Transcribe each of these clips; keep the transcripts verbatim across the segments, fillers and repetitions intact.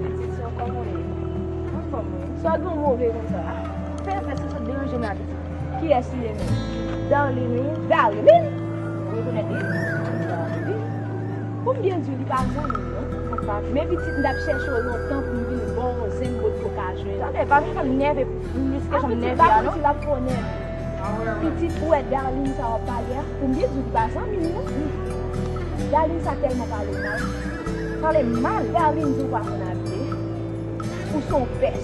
Pitit, se ankò mwen ye. Anfòm, wi. Sa w gen w move konsa? Fè, fè, se sot deranje m la, pitit. Kiyès li ye menm? Darline, wi. Darline? Ou rekonèt li? Wi. Pou m byen di w, li pa zanmi m, non. Men pitit, m t ap chèche w lontan pou m vin ba w yon zen bòt pou w ka jwenn. Tande, pa vin fè m nève plis ke jan m nève a, non. Pitit, ou wè Darline sa w ap pale a? Pou m byen di w, li pa zanmi m, non. Darline sa tèlman pale mal. Pale mal. Darline di w pa konn abiye. Ou se yon pès.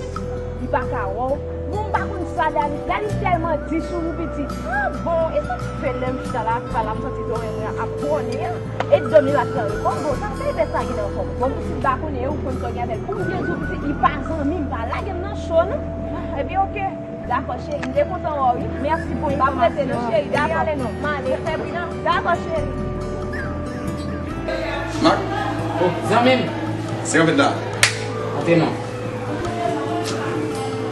Li pa ka wè w. Bon, m pa konn sa Darline. Darline tèlman di sou ou, pitit. Ah bon, e sa k fè lè m chita la, ak pa la, m santi zòrèy mwen ap bwone a? E dòmi la k nan rekò. Bon, sa k fè pès la gen nan kò m? Bon, pitit, m pa konnen, e ou konn sa w gen avè l. Pou m byen di w, pitit, li pa zanmi m, pa lage m nan cho, non. Ebyen, oke. Dakò, cheri, m te kontan wè w, wi. Mèsi pou enfòmasyon. Pa prese non, cheri, m ale non. M ale, fè pridan. Dakò, cheri. Mak? Oh, zanmi m. Se anpil la. Antre non.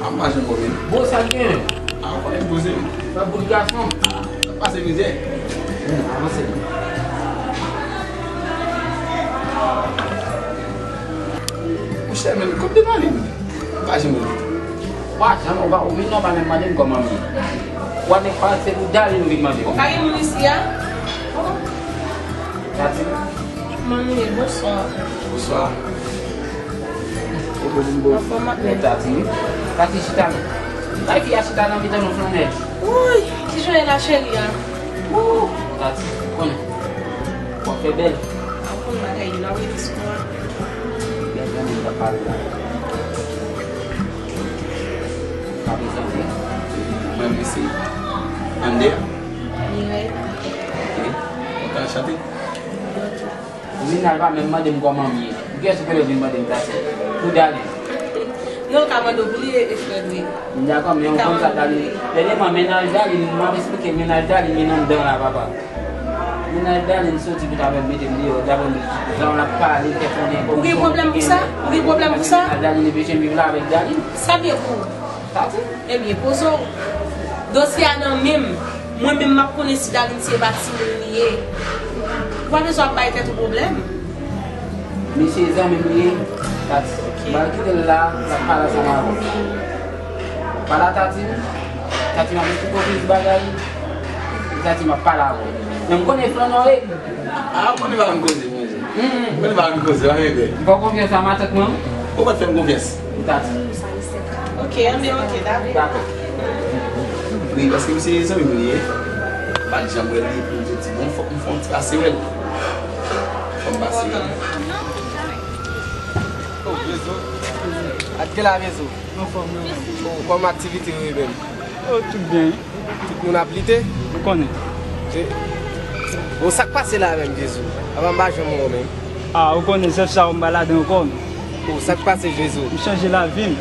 A, m pa janm wè w menm. Bon, sa l gen? A, ou konnen m poze m. Sa bout gason. A, pase mizè. Hmm, avanse. Monchè, men kote Darline? M pa janm wè l. Ou pa janm, ou pa, ou vin non, pa menm mande m kòman m ye. Ou annik pale, se pou Darline ou vin mande m. Ou pa gen moun isi a? Tati. Kòman nou ye? Bonswa. Bonswa. Ou poze m bo. Anfòm, maten. Tati, wi. Tati, chita non. Kay fi a chita nan mitan nou, flannè. Wouy, kijan w ye la, cheri a? Wou, Tati, ou konnen. W ap fè bèl. A, ou konn bagay yo, n ap rete sou mwen. Bèl zanmi m t ap pale la. Pa prezante. Mwen, mwen se Ander. Mireille. Ok. Kontan chante. Ou vin la, l pa menm mande m kòman m ye. Pou kiyès ou konnen vin mande m sa? Pou Darline. Non, l ka mande w pou li e, e frè l wi. M dakò, men ou konn sa Darline. Dènyèman, mennaj Darline, m ap eksplike mennaj Darline, men anndan la, papa. Mennaj Darline soti pou ta fè m mete m deyò, daprè m, jan l ap pale, l fè konnen. Ou gen pwoblèm pou sa? Ou gen pwoblèm pou sa? Mennaj Darline, epi jan m viv la avèk Darline. Sa byen pou ou? Tati. Ebyen, poze w. Dosye a nan men m. Mwen menm, m ap konnen si Darline se pa timoun li ye. Ou pa bezwen ap bay tèt ou pwoblèm. Misye zanmi m li ye, Tati. Ok. M al kite l la, l ap pale ansanm avè w. Pale a Tati m. Tati m ap esplike w plis bagay. Tati m ap pale avè w. Men m konnen flannè w ye. A, ou konnen pa konn koze, monchè. Ou konnen pa konn koze, pa gen pè. M fè w konfyans a matant mwen. Ou pa t fè m konfyans. Tati. Ok, anben, ok, dakò. Dakò. Wi, paske misye zanmi m li ye. M pa t janm wè l, epi m te di, bon, fòk m fè yon ti pase wè l. Fòk m pase wè l. Oh, Vezo. Atke la, Vezo. Anfòm, non. Oh, kòman aktivite yo ye menm? Oh, tout byen. Tout moun ap lite? Ou konnen. E, bon, sa k pase la menm, Vezo? Apa m pa janm wè w menm. A, ou konnen, zèf sa yo m pa ladan ankò, men. Oh, sa k pase, Vezo? M chanje lavi m.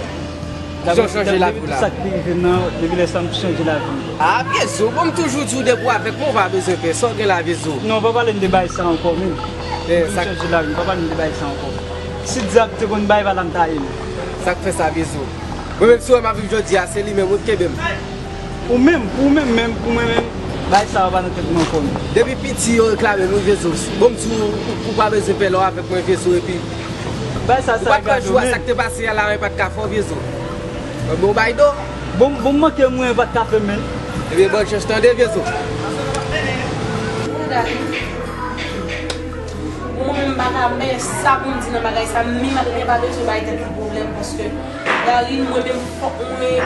Kijan w chanje lavi w la? Depi tout sa k te rive m nan, depi lè sa m chanje lavi m. A, Vezo, bon, m toujou di w depi w avèk mwen, ou pa bezwen pè. Sa w gen la, Vezo? Non, pa pale m de bagay sa ankò, men. M chanje lavi m, pa pale m de bagay sa ankò. Si dyab te konn bay, pa la m ta ye, men. Sa k fè sa, Vezo? Mwen menm, si w wè m ap viv jodi a, se li menm wi k kenbe m. Ou menm, pou ou menm, menm, pou mwen menm, bagay sa yo pa nan tèt mwen ankò, non. Depi piti, yo reklame m wi, Vezo. Bon, m di w, ou, ou pa bezwen pè lè w avèk mwen, Vezo, epi bagay sa, ou pa t wè jou a, sa k te pase a la, mwen pa t ka fè w, Vezo. Mwen bon bay do. Bon, bon, manke mwen pa t ka fè m, men. Ebyen, bòn chans, tande, Vezo. Mwen menm, m pa ka, men sa pou m di nan bagay sa, mi maten pa bezwen bay tèt li pwoblèm, paske Darline, mwen menm, fòk mwen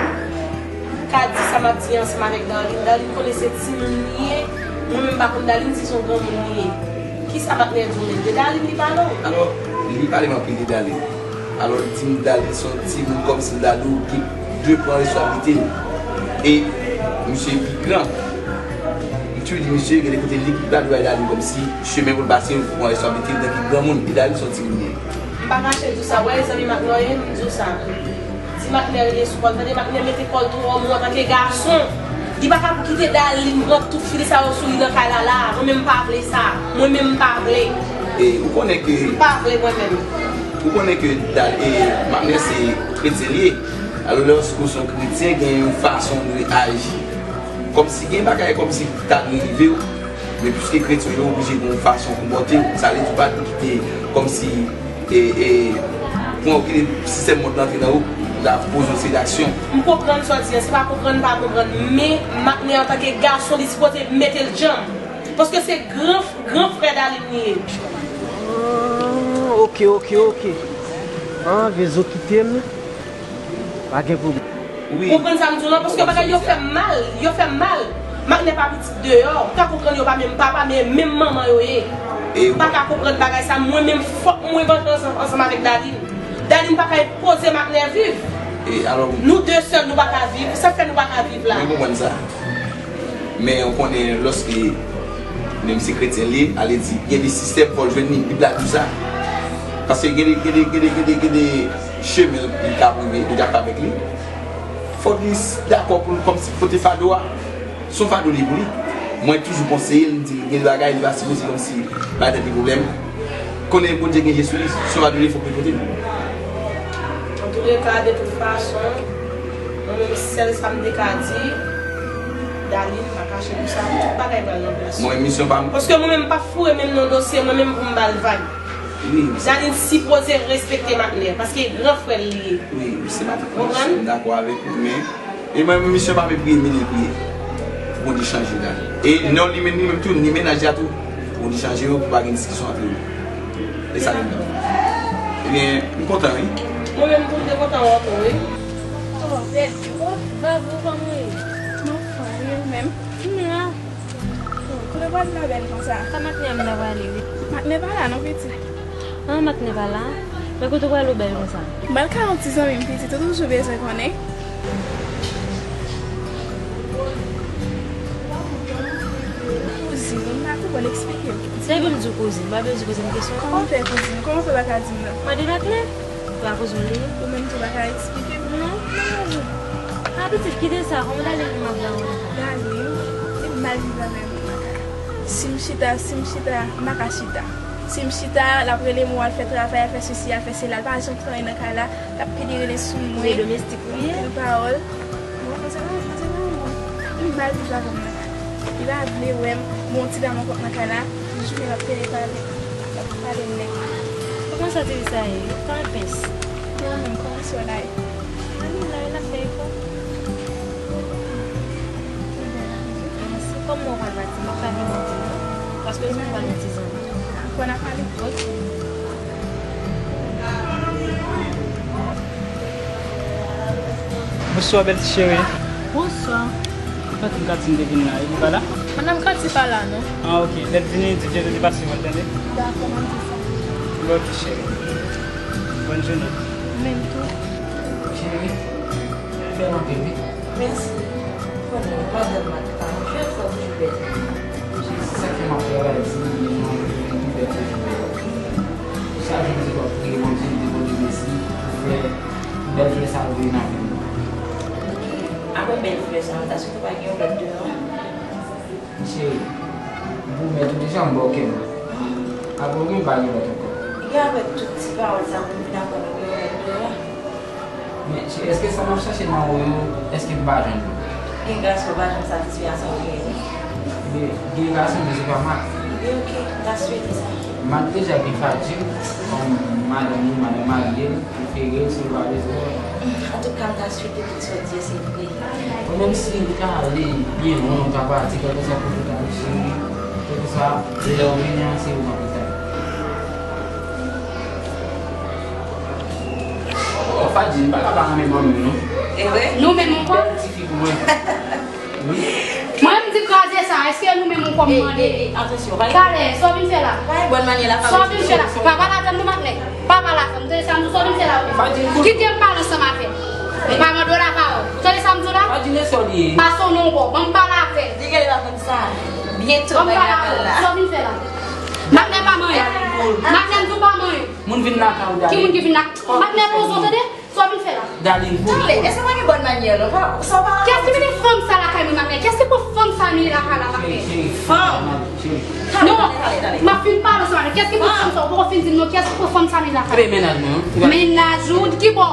ka di sa m ap di ansanm avèk Darline. Darline konnen se timoun li ye. Mwen menm pa konn Darline si se yon granmoun li ye. Kisa patnè di w menm? De Darline li pale w? Alò, li pale m anpil de Darline. Alò, li di m Darline se yon timoun kòmsi m ta di w ki dwe pran responsablite l. E misye pi gran. M toujou di misye, gen de kote li ki ta dwe bay Darline kòmsi chemen pou l pase pou pran responsablite l antanke granmoun. E Darline se yon timoun li ye. M pa kache di w sa. Ou wè zanmi Maknè w ye, m di w sa. Di Maknè rete sou kò l, tande, Maknè mete kò l twò mou antanke gason. Li pa ka pou kite Darline pran tout fili sa yo sou li nan kay la la. Mwen menm m pa vle sa. Mwen menm m pa vle. E ou konnen ke... M pa vle mwen menm. Ou konnen ke Da-, e, Maknè se kretyen li ye. Alò, lòske w se yon kretyen, gen yon fason w dwe aji. Kòmsi gen bagay kòmsi ki ta dwe rive w, men piske kretyen w ye, w oblije gen yon fason w konpòte w. Sa vle di w pa dwe kite kòmsi, e, e, Ou kite sistèm mòd lan antre nan ou, ou ta poze yon seri aksyon. M konprann sa w di a, se pa konprann, m pa konprann, men Maknè antanke gason, li sipoze mete l djanm. Paske se gran, gran frè Dalin li ye. Ah, ok, ok, ok. Ah, Vezo kite m. Pa gen pwoblèm. Wi. Konprann sa m di w lan, paske bagay yo fè m mal, yo fè m mal. Maknè pa pitit deyò, m ka konprann yo pa menm papa, men menm manman yo ye. E m pa ka konprann bagay sa, mwen menm fòk mwen vanjans ansanm avèk Dalin. Dalin pa ka enpoze Maknè viv. E alò, nou de sèl, nou pa ka viv, sa k fè nou pa ka viv la. Mwen konprann sa. Men ou konnen lòske menm si kretyen li ye, ale di, gen de sistèm fò l jwenn li, Bib la di w sa. Paske gen de, gen de, gen de, gen de, gen de chemen li ka rive, li ka fè avèk li. Fòk li s- dakò pou l kòmsi pote fado a. Se yon fado li ye pou li. Mwen toujou konseye l, m di l gen de bagay li pa sipoze kòmsi bay tèt li pwoblèm. Konnen Bondye gen je sou li, se yon fado li ye, fòk li pote l. Antouleka, de tout fason, mwen menm sèl sa m te ka di, Dalin, pa kache pou sa, tout bagay pral nan plas yo. Mwen, misyon pa m. Paske mwen menm m p ap foure men m nan dosye mwen menm pou m ba l vag. Wi, wi. Dalin sipoze respekte Maknè, paske e gran frè l li ye. Wi, wi, se pa tout. Konprann? M dakò avèk ou, men, e mwen, misyon pa m e priye, men li priye. Pou Bondye chanje Dalin. E non li menm, li menm tou, ni mennaj li a tou. Pou Bondye chanje yo, pou pa gen diskisyon ant yo. E sa li menm. Ebyen, m kontan, wi. Mwen menm tou, m te kontan wè w tou, wi. Oh, Vèv, Vèv, ou kòman w ye? M anfòm, wi, ou menm? M la. Oh, kote w pral la bèl konsa? Sa Maknè m la prale, wi. Maknè pa la non, pitit. Ah, Maknè pa la? Men kote w prale w bèl konsa? M pral kay yon ti zanmi m, pitit, ou toujou bezwen konnen. Kouzin, m pa konprann, eksplike m. Se vre m di w kouzin, m pa bezwen poze m kesyon ankò. Kòman w fè kouzin? Kòman w fè w pa ka di m non? Mande Maknè. Ou pa kouzin li ye? Ou menm tou pa ka eksplike m? Non, m pa kouzin. Ah, pitit, kite sa, kòman Dalin menm ap ba w la? Dalin, li mal viv avè m nan kay la. Si m chita, si m chita, m pa ka chita. Si m chita, l ap rele m, al fè travay, al fè sesi, al fè sela, l pa janm fè anyen nan kay la, l ap pede rele sou mwen. Se domestik ou ye? Anpil pawòl. Bon, se pa, se pa yon bon. Li mal viv avè m nan kay la. Li pa vle wè m. Bon, ti dam ankò nan kay la. Jounen l ap pede pale. L ap pale nèg. Kòman sa ti fi sa ye? Tan pens. Mwen menm, kòman sou la ye? Mwen menm la, l ap fè efò. Mèsi. Kòm mwen pral pati, m ap pale mwen di non. Paske se mwen pral yon ti zanmi. Apre n a pale. Ok. Bonswa, bèl ti cheri. Bonswa. Madanm Katy m te vin la, li pa la? Madanm Katy pa la, non. Ah, ok. Lè l vini, di Jezi li pase wè l, tande? Dakò, m ap di sa. Bon, ok, cheri. Bòn jounen. Menm tou. Cheri, bèl anpil, wi. Mèsi. Konnen madanm mwen te pa manje, fò toujou bèl. Se sa k fè m ap travay di, men mwen toujou gen pi bèl ke jou yo. Chak jou m se pa priye Bondye, m di Bondye mèsi pou fè bèl flè sa yo vini nan vi m. Apre bèl flè sa yo, ta sitou pa gen yon lòt deyò? Cheri, m pwomèt ou deja m ba w kè m. Apre ou menm pa gen lòt ankò. E apre tout ti pawòl sa pou m vin aprann ou gen yon lòt deyò? Men, cheri, èske sa m ap chache nan ou yo, èske m pa jwenn yo? Gen gason pa janm satisfè a sa w genyen. Gen, gen gason, men se pa Mak. Ebyen, ok, m ta swete sa. Mak deja gen Fadjil kòm madanm li, madanm mari l, prefere l, si l pa bezwen. Antouka, m ta swete tout sa w di yo se vre. Ou menm si ou ta ale byen lwen, ou ta pati, kèlkeswa kote ou ta ye, cheri, kèlkeswa lè ou vini an, se ou m ap retande. Oh, Fadjil, m pa ka pa renmen manmi w, non. E vre? Nou menm ankò? Bèl tifi pou mwen. Wi. Mwen, m di kraze sa, èske nou menm ankò m mande? Ey, ey, ey, atansyon, pa Talè, sa w vin fè la? Pa gen bòn manyè la, Fadjil. Sa w vin fè la? Pa pale avè m non, Maknè. Pa pale avè m. Tande sa m di w, sa w vin fè la? Fadjil, koute. Kite m pale ansanm avè w. M pa mande w lapawòl. Tande sa m di w la? Fadjil, e sa w li ye. Pa sonnen ankò. Ban m pale avè l. Li genlè pa konn sa. Byento bagay ap pral la. Ban m pale avè l. Sa w vin fè la? Maknè pa manyen. Maknè, m di w pa manyen. Moun vin lakay ou, Dalin. Ki moun ki vin la? Maknè, poze w, tande? Sa w vin fè la? Dalin, pou. Talè, èske pa gen bòn manyè, non? Pa, sa w pa. Kiyès ki mete fanm sa lakay mwen, Maknè? Kiyès ki pran fanm sa mete lakay la, Maknè? Cheri, cheri. Fanm. Cheri. Non, talè, talè, talè. M ap fin pale ansanm avè w. Kiyès ki pran fanm sa? Ou poko fin di m non, kiyès ki pran fanm sa mete lakay la? Epi mennaj mwen, wi. Mennaj ou, ki bò?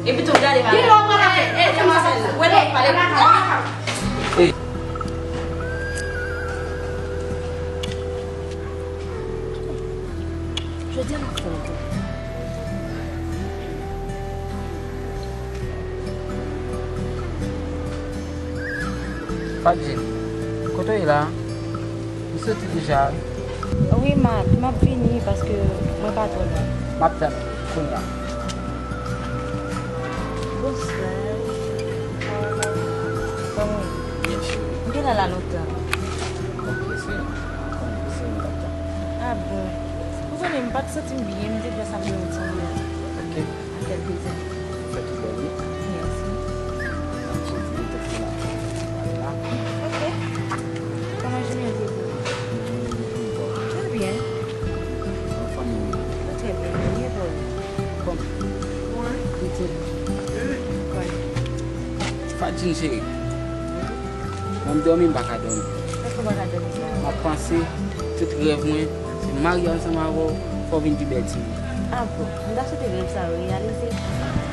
Epi tou, gade, pa. Ki lè w pral avè l? Ki lè w pral avè l? Wè, non, pale pou mwen. Jodi a, m ap fè yon kou. Fadjin, kote w ye la? M soti deja. Wi, Mak, m ap vini paske mwen pa twò lwen. M ap tann ou kounye a. Bonswa. Kòman w ye? Byen, cheri. M te la la lontan. Ok, se mwen. Konnen se mwen k ap tann. Ah bon. Ou konnen m pa t santi m byen, m te fè sa pou yon ti Ok. Kèk bezwen. Fè tout bèl wi. Mèsi. Nan soti de tèt la. Vwala. Ok. Kòman jounen an te pou ou? Trè byen. An fanmi. Trè byen. Byen pou ou. Kòman? Mwen? Piti. Kòman? Fadjin cheri. Mwen m dòmi m pa ka dòmi. Èske w pa ka dòmi la? M ap panse tout rèv mwen se marye ansanm avè w, fò w vin pi bèl ti moun. Ah bon. M ta swete rèv sa yo reyalize.